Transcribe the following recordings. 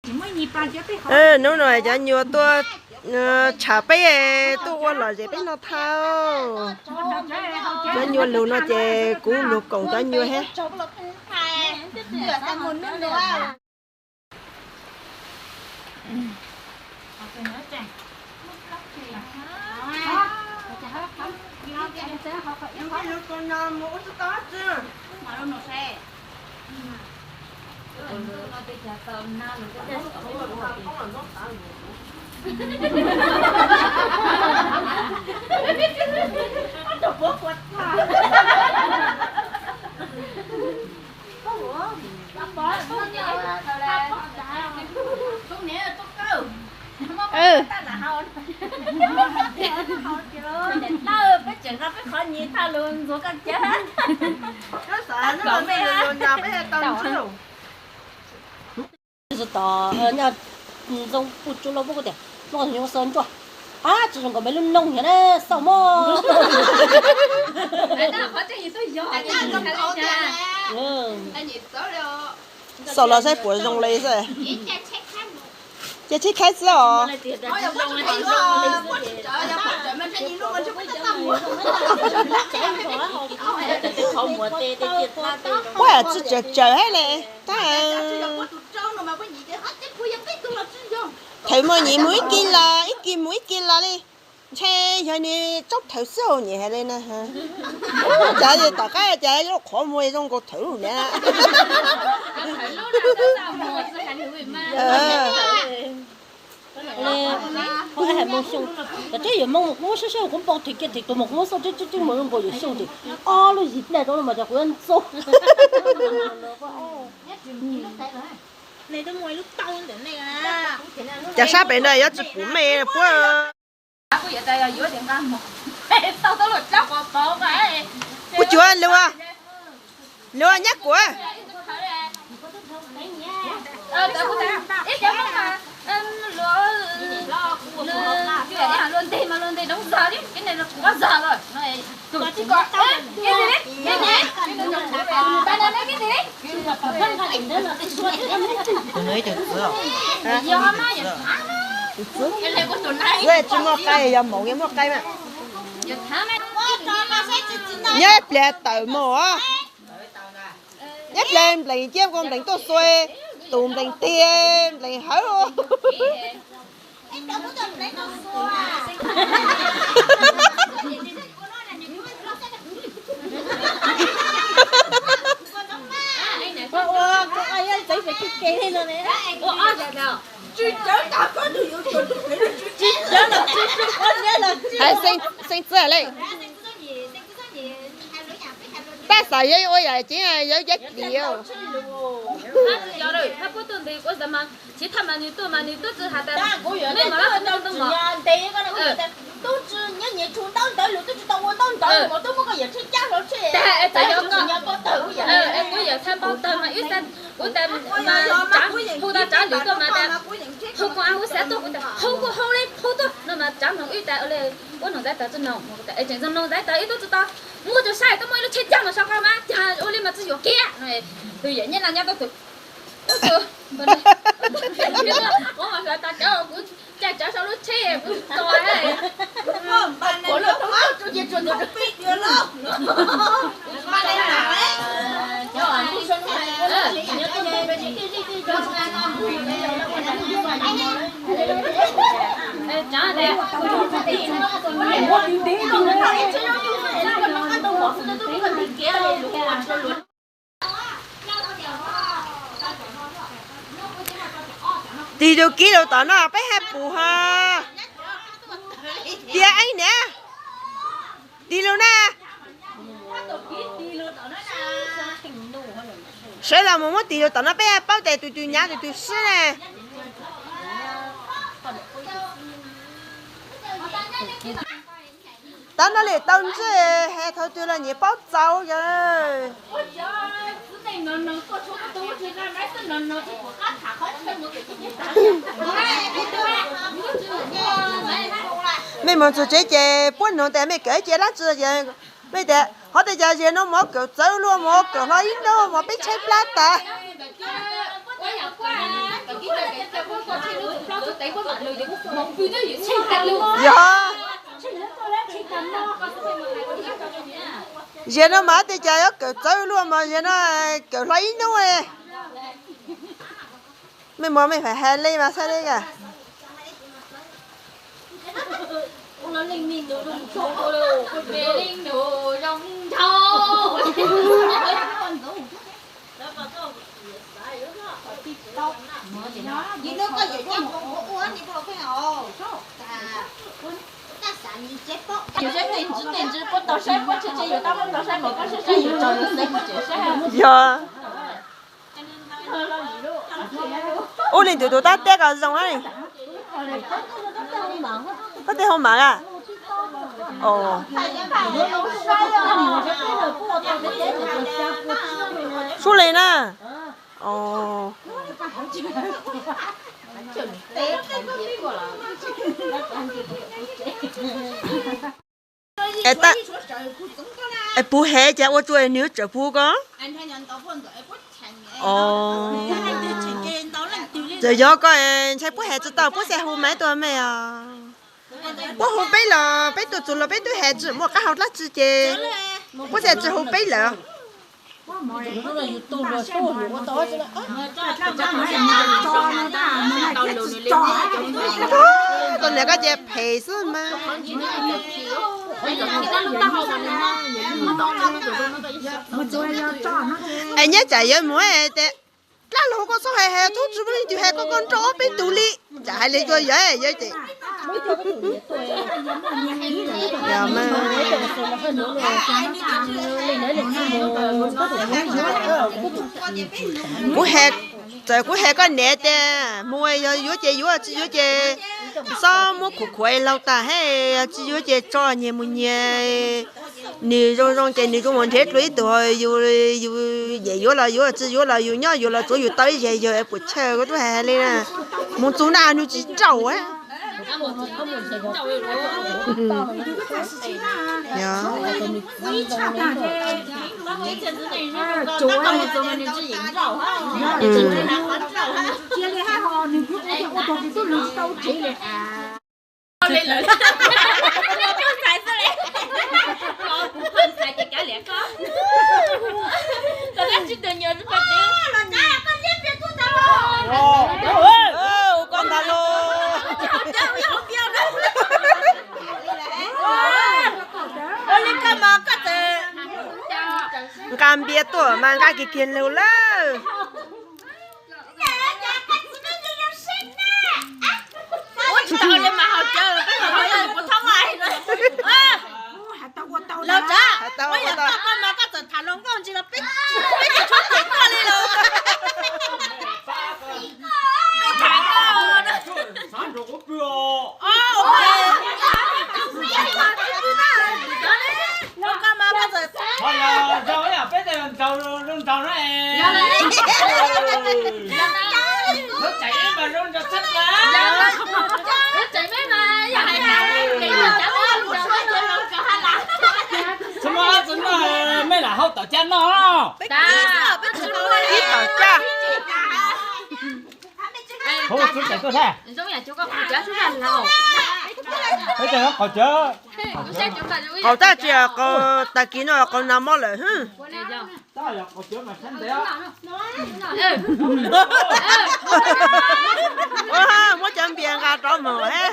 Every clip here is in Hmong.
Hnub no cov nyuas tuaj tsham peb, tuaj ua lom zem peb no thau. Cov nyuas lug no ces kuv lug koom cov nyuas thiab. Peb tseem nqa peb qhov nyias thaj lus ntxuav koj kiag. Tsis tau nyob ntxoo puj tsuj lauj, muab kuv tias muab koj tus nyuj xaus ntsuag. Ab, tsis zoo nkaus me lub noog yog ne, xauj mog. Xauj los saib puas zoo li xwb. Cia tsheb khaib xwb os. Puab tsis tsawm tsawm thiab ne. Tab thawv muaj nyim mus ib kis los, ib kis mus ib kis los li. Ntshe yog nws tsaub thawv xwb hauv nyem hais li na. Cas tom qab cas lub qhov muag zoo nkaus thawv lub na. Li, hais mus xyoo, cov teb yuav moo mus qub sab sab kuv npau thim kiag thim tus mus qub xauj tib tib tib mus zoo nkaus yuav xyoo tim ob lub yim daj rau mas cov kuv yuav ntxoo. Cas sab pem no yuav tsis pum me puab. Kuv cuav lua, lua nyab kuav. Lua nteg mas lua nteg deev zog li, kuv zog lawm. Tsis muaj qaib, yog moov muaj qaib mas. Nyob ib pliag tawm mus. Nyob ib pliag nplees ciaj kua nplees tuaj xua, tus nplees tiag nplees hawv. Hais xeeb txwj le. Tab xav yog ua yam ceeb yog yab kis. Kuv yawm txhaj npau taws mas wb, kuv tas hu tau tsav lwm tuaj mas tas hu koob ab wb xav tuaj, kuv tas hu kuj hu li hu tuaj no mas tsav noog wb tas ua li, ua noog ntxaiv tas tsi noog, es tseem txog noog ntxaiv tas wb tub tsi tau muaj tus saib tuaj muaj ib lub tsheb caug mas sau qau mas cas ua li mas tsi yuam kiag no. Tus yawm nyab no nyob tuaj tus, ub tus, kuv mas hlawv tas cov kuv caij tsav sau lub tsheb kuv tso. Tig tus kib lus tom no peb haj pum ho. Tiag eeb niam, tig lus na. Sawv los mus muab tig lus tom no peb haj paub tias tus twg nyav tus twg swb na. Tau no li tau ntsej, hais thaum twg los nyias paub txaus yog. Mej mus txug tsev ces puab nug tias mej kawm ib ce dlaab tsi, mej tias hov tias cas zig no mov kawm txawv luaj, mov kawm hlo ib hnub mov peb tshaib plab tas. Yog, ziag no mas tej cas yuav kawm txawv luaj mas ziag no kawm hlo ib hnub. Mej muaj mej fam has le mas xab le ka. Yog, ua li tus tus tab teb kom zoo. Koj tej hu mam a? Sub li na. Puv hev cas ua tsuas nws tsawm puv ko. Txawm yog ko ntshai puab has tsi tau, puab xav hu mas tuaj mej os. Puab hu peb los peb tuaj txug los peb twb has tsi muaj qab hau dlaab tsi ces puab xav tsi hu peb lawm. Koj niam koj ces phem xwb mas. Es nyob tsam yuav mus tes dlaab lug koj txhob has, has tub tsi muaj leej twg has koj, koj nrauj ob peb tug li. Tsam hais li koj yawg, yawg ces kuv has, txawm kuv has koj niam tias mus yog yuav ces yuav, tsi yuav ces xob muab khuam khuam laug tag hab, tsi yuav ces tso nyias mus nyias. Nws zoo zoo ces nws kuj mus nrhiav dlua ib tug, yus yam yuav los yuav, tsi yuav los yus nyob yuav los tsuav yus tau ib zag yawg es puas chawj, koj tub has li na. Mus txug na nws tsis nrauj. Koj ntag lauj. Ua li koj mas koj txawm nqa npias tuaj mas nqa kiag kiag lug lawm. Ua tsis tau li mas haus cawv, peb haus cawv puas thoob a. Los tsav, koj mas koj txawm tham hluas nkauj ntsis los peb tsis tshuav cem koj li los. Peb txawm ntaus zoo nraug na. Lub tseem ib mas zoo nraug txhab na. Txhob muab txog no, mej lam hau tom caj noj. Ib tom caj. Hu tub tseem tuaj tag. Peb tseem qaum cawv. Qaum tab tsi, qaum tag kis no qaum nas mos lawm. Ua, muab cov npias nqa rov mus hab.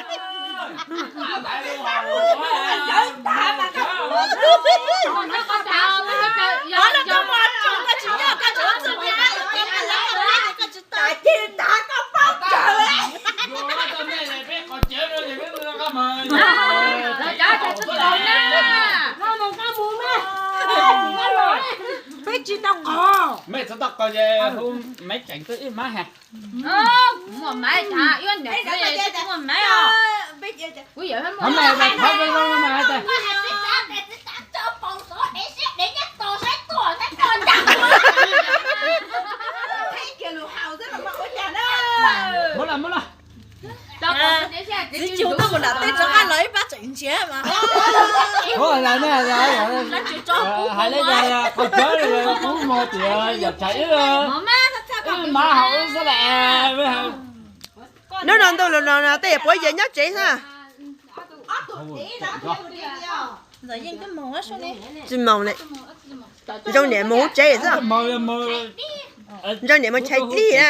Peb tsis tau qos. Mej txhob tau qos ces hu maiv tseem tuaj ib mab has. Muaj maiv tas, ib niam txiv muaj maiv os. Kuv yawm hab muaj. Muab los, muab los. Txiv Cug tuaj mus nram teb rov qab los ib pab tseem ntsiav mas. Hais li cas qhov cawv kuv mus tias yam tsam ib, ib mab haus ub xwb las. Hnub no ntuj los no no tej puav yog nyob tsev xwb. Tsis moos li. Zoo niam mus hauv tsev xwb. Zoo niam mus chais dlib na.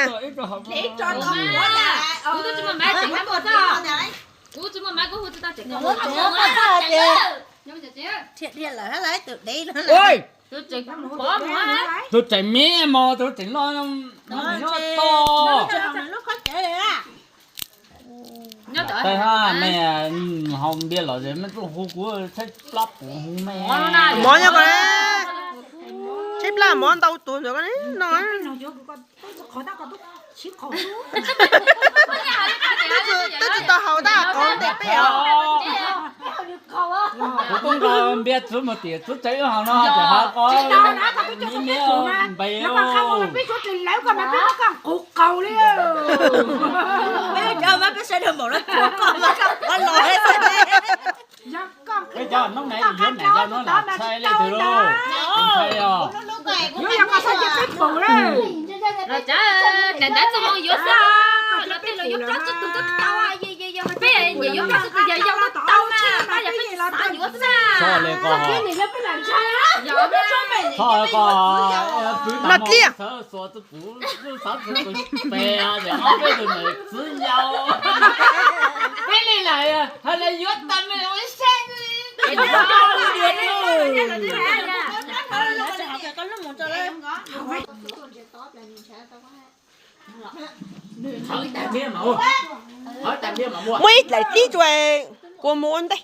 Tus tseem me mos tus tseem no to. Tej hab me haus npias los es me tuaj hu kuv tshaib plab puv hu me. Mov nyob ko, tshaib plab mov ntau tuag ntawd no. Twb tsis tau haus tab qhov ntej peb os. Kuv tub nqa npias txwv mus tim txwv tsev wb haus no ces haus ko me me npe. Peb cov hnub no yuav niam yau no lam tshai leej twg lauj? Ntshai os. Los cav daim ntawv txoj moo yuav xwb, los tej los yuav plaub tsib tug twb tau, peb nyiam yuav plaub tsib tug yog yau tau mas, pab yog peb tsis xav yuav xwb na. Txhob li ko, txhob ko, pw mas tliab. Xav txwv puv, xav txwv puv pes ces ob peb tug niam txwv yau. Peb li lawm, hais lawv yuav tag me ua saib. Muaj ib daim tib tsuas kua mus ua ntej.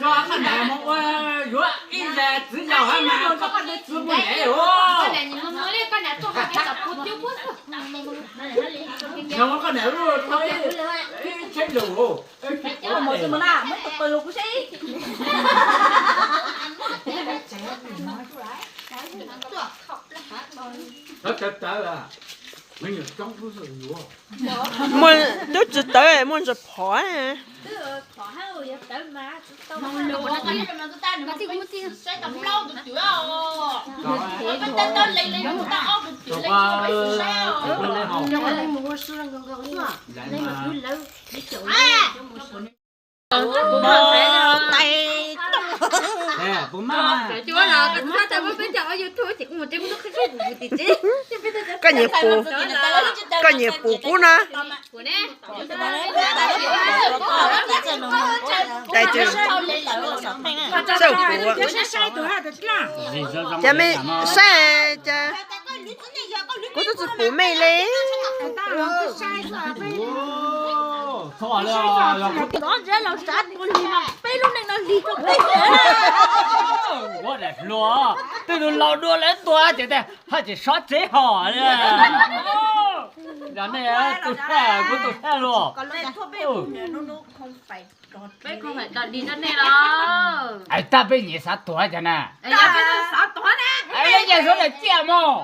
Koj qhov niam mus ua yuav ib zag txwv yau hab mas koj qhov txwv mus ntev os. Koj niam lub tsheb lus. Muaj twb tsis tawv muaj ntsis phom. Tais tooj. Koj nyiam pum, koj nyiam pum kub na. Tais tsis txawj pum. Ces me saib ces kuv twb tsis pum mej li. Los sav tus lig no, peb lub neej no lig rau peb. Ua daim hluas, tej tug laus dua lawv tuag ces haj tseem sov tsev hos. Yog nej tus sab, kuv tus sab luaj. Peb kho fais tos dig rau nej los. Ais, tab peb nyiam xav tuag cas na. Yog peb xav tuag ne, peb nyiam suav daim ciaj mog.